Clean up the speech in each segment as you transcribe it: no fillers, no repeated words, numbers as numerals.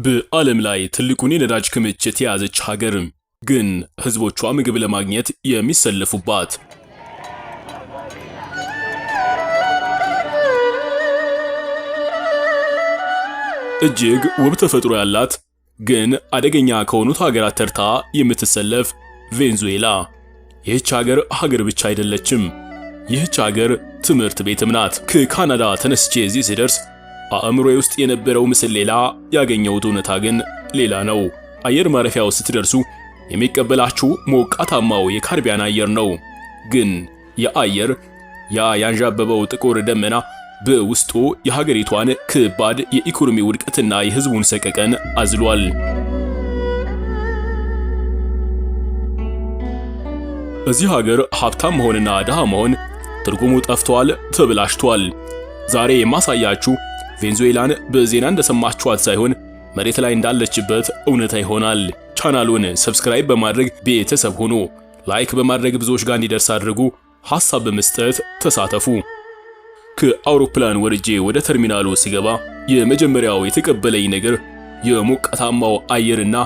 በዓለም ላይ ትልቁን የነዳጅ ክምችት የያዘች ሀገር ግን ህዝቦቿ ምግብ ለማግኘት የሚሰለፉባት፣ እጅግ ውብ ተፈጥሮ ያላት ግን አደገኛ ከሆኑት ሀገራት ተርታ የምትሰለፍ ቬንዙዌላ። ይህች ሀገር ሀገር ብቻ አይደለችም። ይህች ሀገር ትምህርት ቤትም ናት። ከካናዳ ተነስቼ እዚህ ስደርስ አእምሮዬ ውስጥ የነበረው ምስል ሌላ፣ ያገኘሁት እውነታ ግን ሌላ ነው። አየር ማረፊያው ስትደርሱ የሚቀበላችሁ ሞቃታማው የካሪቢያን አየር ነው። ግን የአየር ያ ያንዣበበው ጥቁር ደመና በውስጡ የሀገሪቷን ከባድ የኢኮኖሚ ውድቀትና የህዝቡን ሰቀቀን አዝሏል። እዚህ ሀገር ሀብታም መሆንና ድሃ መሆን ትርጉሙ ጠፍቷል፣ ተብላሽቷል። ዛሬ የማሳያችሁ ቬንዙዌላን በዜና እንደሰማችኋት ሳይሆን መሬት ላይ እንዳለችበት እውነታ ይሆናል። ቻናሉን subscribe በማድረግ ቤተሰብ ሁኑ። Like በማድረግ ብዙዎች ጋር እንዲደርስ አድርጉ። ሐሳብ በመስጠት ተሳተፉ። ከአውሮፕላን ወርጄ ወደ ተርሚናሉ ስገባ የመጀመሪያው የተቀበለኝ ነገር የሞቃታማው አየርና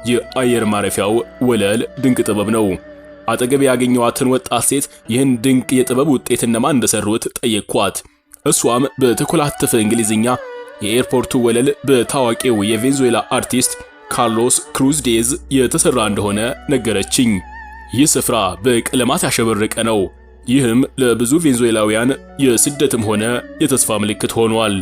የአየር ማረፊያው ወለል ድንቅ ጥበብ ነው። አጠገብ ያገኘኋትን ወጣት ሴት ይህን ድንቅ የጥበብ ውጤት እነማን እንደሰሩት ጠየቅኳት። እሷም በተኮላተፈ እንግሊዝኛ የኤርፖርቱ ወለል በታዋቂው የቬንዙዌላ አርቲስት ካርሎስ ክሩዝ ዴዝ የተሰራ እንደሆነ ነገረችኝ። ይህ ስፍራ በቀለማት ያሸበረቀ ነው። ይህም ለብዙ ቬንዙዌላውያን የስደትም ሆነ የተስፋ ምልክት ሆኗል።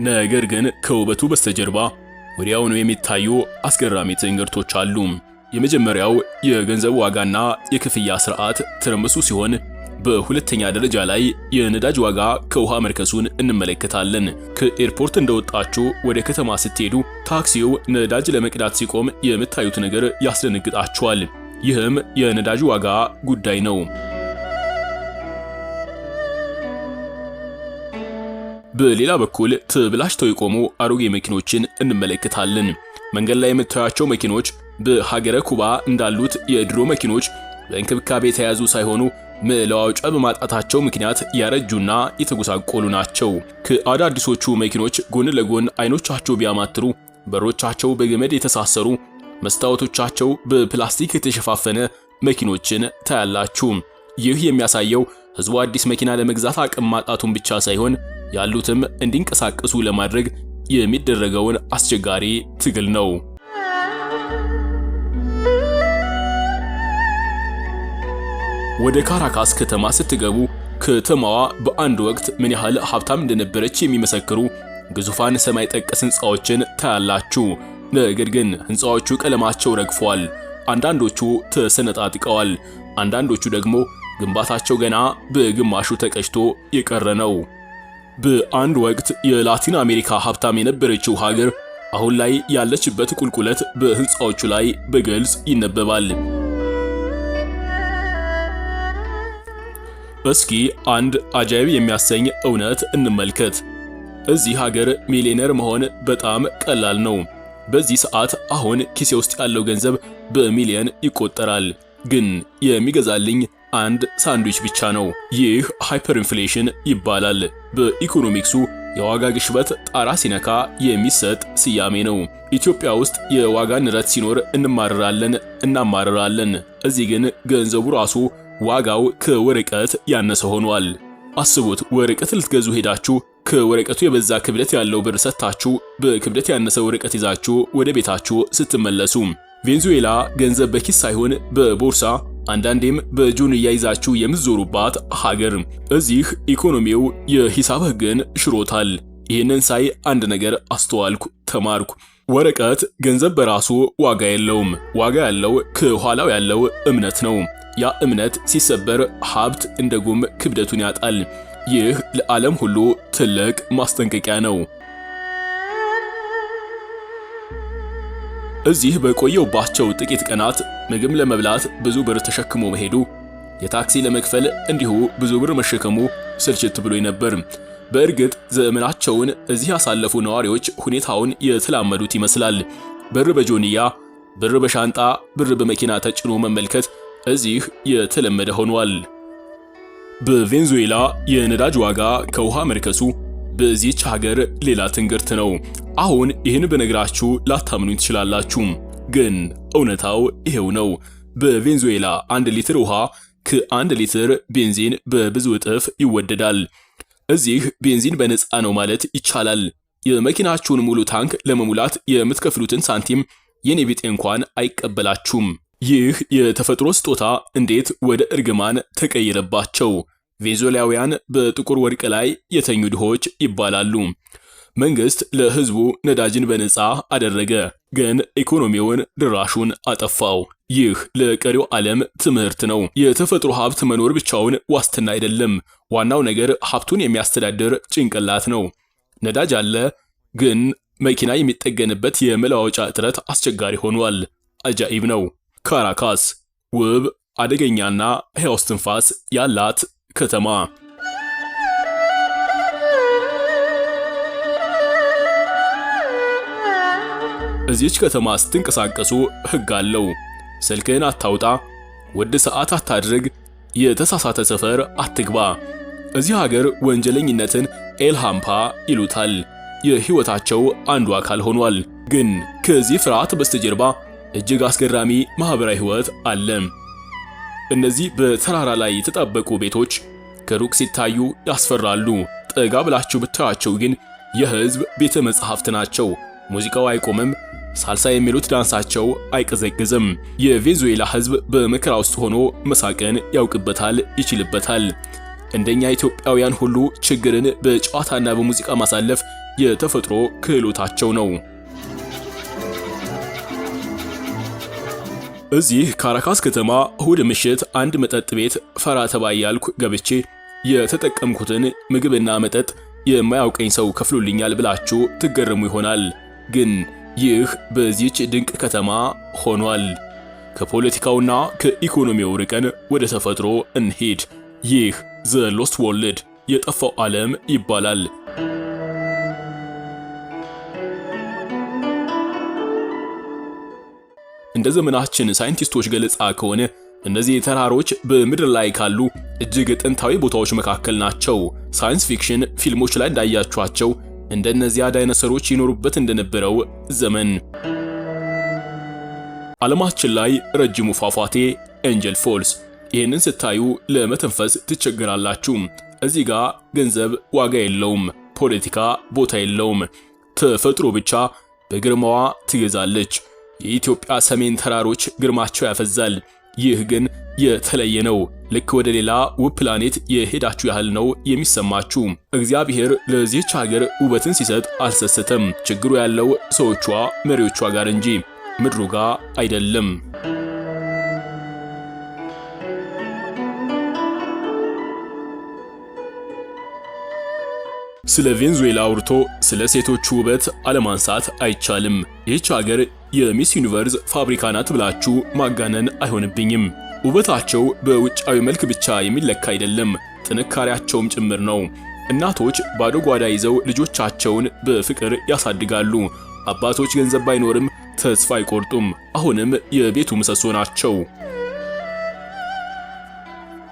ነገር ግን ከውበቱ በስተጀርባ ወዲያውኑ የሚታዩ አስገራሚ ትንግርቶች አሉ። የመጀመሪያው የገንዘብ ዋጋና የክፍያ ስርዓት ትርምሱ ሲሆን፣ በሁለተኛ ደረጃ ላይ የነዳጅ ዋጋ ከውሃ መርከሱን እንመለከታለን። ከኤርፖርት እንደወጣችሁ ወደ ከተማ ስትሄዱ ታክሲው ነዳጅ ለመቅዳት ሲቆም የምታዩት ነገር ያስደነግጣችኋል። ይህም የነዳጅ ዋጋ ጉዳይ ነው። በሌላ በኩል ተብላሽተው የቆሙ አሮጌ መኪኖችን እንመለከታለን። መንገድ ላይ የምታዩቸው መኪኖች በሀገረ ኩባ እንዳሉት የድሮ መኪኖች በእንክብካቤ የተያዙ ሳይሆኑ መለዋወጫ በማጣታቸው ምክንያት ያረጁና የተጎሳቆሉ ናቸው። ከአዳዲሶቹ መኪኖች ጎን ለጎን አይኖቻቸው ቢያማትሩ በሮቻቸው በገመድ የተሳሰሩ፣ መስታወቶቻቸው በፕላስቲክ የተሸፋፈነ መኪኖችን ታያላችሁ። ይህ የሚያሳየው ህዝቡ አዲስ መኪና ለመግዛት አቅም ማጣቱን ብቻ ሳይሆን ያሉትም እንዲንቀሳቀሱ ለማድረግ የሚደረገውን አስቸጋሪ ትግል ነው። ወደ ካራካስ ከተማ ስትገቡ ከተማዋ በአንድ ወቅት ምን ያህል ሀብታም እንደነበረች የሚመሰክሩ ግዙፋን ሰማይ ጠቀስ ህንፃዎችን ታያላችሁ። ነገር ግን ህንፃዎቹ ቀለማቸው ረግፏል። አንዳንዶቹ ተሰነጣጥቀዋል። አንዳንዶቹ ደግሞ ግንባታቸው ገና በግማሹ ተቀጭቶ የቀረ ነው። በአንድ ወቅት የላቲን አሜሪካ ሀብታም የነበረችው ሀገር አሁን ላይ ያለችበት ቁልቁለት በህንፃዎቹ ላይ በግልጽ ይነበባል። እስኪ አንድ አጃይብ የሚያሰኝ እውነት እንመልከት። እዚህ ሀገር ሚሊዮነር መሆን በጣም ቀላል ነው። በዚህ ሰዓት አሁን ኪሴ ውስጥ ያለው ገንዘብ በሚሊዮን ይቆጠራል። ግን የሚገዛልኝ አንድ ሳንድዊች ብቻ ነው። ይህ hyperinflation ይባላል። በኢኮኖሚክሱ የዋጋ ግሽበት ጣራ ሲነካ የሚሰጥ ስያሜ ነው። ኢትዮጵያ ውስጥ የዋጋ ንረት ሲኖር እንማረራለን እናማረራለን። እዚህ ግን ገንዘቡ ራሱ ዋጋው ከወረቀት ያነሰ ሆኗል። አስቡት፣ ወረቀት ልትገዙ ሄዳችሁ ከወረቀቱ የበዛ ክብደት ያለው ብር ሰጥታችሁ በክብደት ያነሰ ወረቀት ይዛችሁ ወደ ቤታችሁ ስትመለሱ። ቬንዙዌላ ገንዘብ በኪስ ሳይሆን በቦርሳ፣ አንዳንዴም በጆንያ ይዛችሁ የምትዞሩባት ሀገር። እዚህ ኢኮኖሚው የሂሳብ ሕግን ሽሮታል። ይህንን ሳይ አንድ ነገር አስተዋልኩ፣ ተማርኩ። ወረቀት ገንዘብ በራሱ ዋጋ የለውም። ዋጋ ያለው ከኋላው ያለው እምነት ነው። ያ እምነት ሲሰበር ሀብት እንደ ጉም ክብደቱን ያጣል። ይህ ለዓለም ሁሉ ትልቅ ማስጠንቀቂያ ነው። እዚህ በቆየውባቸው ጥቂት ቀናት ምግብ ለመብላት ብዙ ብር ተሸክሞ መሄዱ፣ የታክሲ ለመክፈል እንዲሁ ብዙ ብር መሸከሙ ስልችት ብሎኝ ነበር። በእርግጥ ዘመናቸውን እዚህ ያሳለፉ ነዋሪዎች ሁኔታውን የተላመዱት ይመስላል። ብር በጆንያ፣ ብር በሻንጣ፣ ብር በመኪና ተጭኖ መመልከት እዚህ የተለመደ ሆኗል። በቬንዙዌላ የነዳጅ ዋጋ ከውሃ መርከሱ በዚህች ሀገር ሌላ ትንግርት ነው። አሁን ይህን ብነግራችሁ ላታምኑኝ ትችላላችሁ፣ ግን እውነታው ይሄው ነው። በቬንዙዌላ 1 ሊትር ውሃ ከ1 ሊትር ቤንዚን በብዙ እጥፍ ይወደዳል። እዚህ ቤንዚን በነፃ ነው ማለት ይቻላል። የመኪናችሁን ሙሉ ታንክ ለመሙላት የምትከፍሉትን ሳንቲም የኔ ቢጤ እንኳን አይቀበላችሁም። ይህ የተፈጥሮ ስጦታ እንዴት ወደ እርግማን ተቀየረባቸው? ቬንዙዌላውያን በጥቁር ወርቅ ላይ የተኙ ድሆች ይባላሉ። መንግስት ለህዝቡ ነዳጅን በነፃ አደረገ፣ ግን ኢኮኖሚውን ድራሹን አጠፋው። ይህ ለቀሪው ዓለም ትምህርት ነው። የተፈጥሮ ሀብት መኖር ብቻውን ዋስትና አይደለም። ዋናው ነገር ሀብቱን የሚያስተዳድር ጭንቅላት ነው። ነዳጅ አለ፣ ግን መኪና የሚጠገንበት የመለዋወጫ እጥረት አስቸጋሪ ሆኗል። አጃኢብ ነው። ካራካስ ውብ፣ አደገኛና ሕያው እስትንፋስ ያላት ከተማ። እዚች ከተማ ስትንቀሳቀሱ ሕግ አለው። ስልክህን አታውጣ፣ ውድ ሰዓት አታድርግ፣ የተሳሳተ ሰፈር አትግባ። እዚህ ሀገር ወንጀለኝነትን ኤልሃምፓ ይሉታል። የህይወታቸው አንዱ አካል ሆኗል። ግን ከዚህ ፍርሃት በስተጀርባ እጅግ አስገራሚ ማህበራዊ ህይወት አለ። እነዚህ በተራራ ላይ የተጣበቁ ቤቶች ከሩቅ ሲታዩ ያስፈራሉ። ጠጋ ብላችሁ ብታያቸው ግን የህዝብ ቤተ መጻሕፍት ናቸው። ሙዚቃው አይቆምም። ሳልሳ የሚሉት ዳንሳቸው አይቀዘቅዝም። የቬንዙዌላ ህዝብ በመከራ ውስጥ ሆኖ መሳቅን ያውቅበታል፣ ይችልበታል። እንደኛ ኢትዮጵያውያን ሁሉ ችግርን በጨዋታና በሙዚቃ ማሳለፍ የተፈጥሮ ክህሎታቸው ነው። እዚህ ካራካስ ከተማ እሁድ ምሽት አንድ መጠጥ ቤት ፈራ ተባ እያልኩ ገብቼ የተጠቀምኩትን ምግብና መጠጥ የማያውቀኝ ሰው ከፍሎልኛል ብላችሁ ትገረሙ ይሆናል። ግን ይህ በዚህች ድንቅ ከተማ ሆኗል። ከፖለቲካውና ከኢኮኖሚው ርቀን ወደ ተፈጥሮ እንሂድ። ይህ The Lost World፣ የጠፋው ዓለም ይባላል። እንደ ዘመናችን ሳይንቲስቶች ገለጻ ከሆነ እነዚህ ተራሮች በምድር ላይ ካሉ እጅግ ጥንታዊ ቦታዎች መካከል ናቸው። Science fiction ፊልሞች ላይ እንዳያችኋቸው እንደነዚያ ዳይኖሰሮች ይኖሩበት እንደነበረው ዘመን። ዓለማችን ላይ ረጅሙ ፏፏቴ Angel Falls። ይህንን ስታዩ ለመተንፈስ ትቸገራላችሁ። እዚህ ጋር ገንዘብ ዋጋ የለውም፣ ፖለቲካ ቦታ የለውም። ተፈጥሮ ብቻ በግርማዋ ትገዛለች። የኢትዮጵያ ሰሜን ተራሮች ግርማቸው ያፈዛል። ይህ ግን የተለየ ነው። ልክ ወደ ሌላ ውብ ፕላኔት የሄዳችሁ ያህል ነው የሚሰማችሁ። እግዚአብሔር ለዚህች ሀገር ውበትን ሲሰጥ አልሰሰተም። ችግሩ ያለው ሰዎቿ፣ መሪዎቿ ጋር እንጂ ምድሩ ጋር አይደለም። ስለ ቬንዙዌላ አውርቶ ስለ ሴቶቹ ውበት አለማንሳት አይቻልም። ይህች ሀገር የ Miss Universe ፋብሪካ ናት ብላችሁ ማጋነን አይሆንብኝም። ውበታቸው በውጫዊ መልክ ብቻ የሚለካ አይደለም፣ ጥንካሬያቸውም ጭምር ነው። እናቶች ባዶ ጓዳ ይዘው ልጆቻቸውን በፍቅር ያሳድጋሉ። አባቶች ገንዘብ ባይኖርም ተስፋ አይቆርጡም። አሁንም የቤቱ ምሰሶ ናቸው።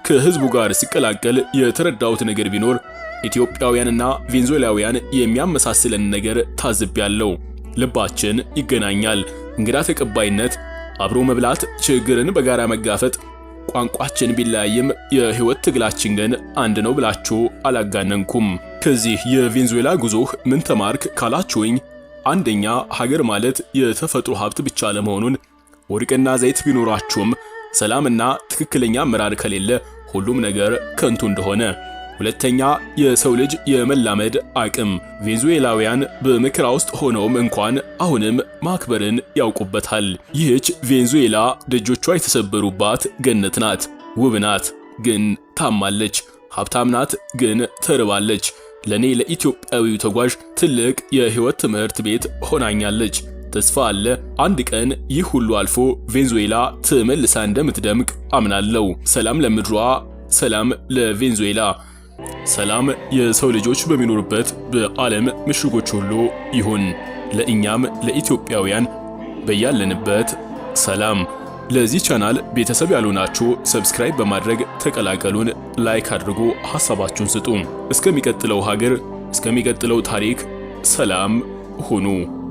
ከህዝቡ ጋር ሲቀላቀል የተረዳሁት ነገር ቢኖር ኢትዮጵያውያንና ቬንዙዌላውያን የሚያመሳስለን ነገር ታዝቤያለሁ። ልባችን ይገናኛል። እንግዳ ተቀባይነት፣ አብሮ መብላት፣ ችግርን በጋራ መጋፈጥ፣ ቋንቋችን ቢለያይም የህይወት ትግላችን ግን አንድ ነው ብላችሁ አላጋነንኩም። ከዚህ የቬንዙዌላ ጉዞህ ምን ተማርክ ካላችሁኝ፣ አንደኛ ሀገር ማለት የተፈጥሮ ሀብት ብቻ አለመሆኑን፣ ወርቅና ዘይት ቢኖራችሁም ሰላምና ትክክለኛ አመራር ከሌለ ሁሉም ነገር ከንቱ እንደሆነ። ሁለተኛ የሰው ልጅ የመላመድ አቅም፣ ቬንዙዌላውያን በመከራ ውስጥ ሆነውም እንኳን አሁንም ማክበርን ያውቁበታል። ይህች ቬንዙዌላ ደጆቿ የተሰበሩባት ገነት ናት። ውብ ናት፣ ግን ታማለች። ሀብታም ናት፣ ግን ተርባለች። ለኔ ለኢትዮጵያዊው ተጓዥ ትልቅ የህይወት ትምህርት ቤት ሆናኛለች። ተስፋ አለ። አንድ ቀን ይህ ሁሉ አልፎ ቬንዙዌላ ተመልሳ እንደምትደምቅ አምናለሁ። ሰላም ለምድሯ፣ ሰላም ለቬንዙዌላ። ሰላም የሰው ልጆች በሚኖሩበት በዓለም ምሽጎች ሁሉ ይሁን። ለእኛም ለኢትዮጵያውያን በያለንበት ሰላም። ለዚህ ቻናል ቤተሰብ ያልሆናችሁ subscribe በማድረግ ተቀላቀሉን። Like አድርጉ፣ ሐሳባችሁን ስጡ። እስከሚቀጥለው ሀገር፣ እስከሚቀጥለው ታሪክ ሰላም ሁኑ።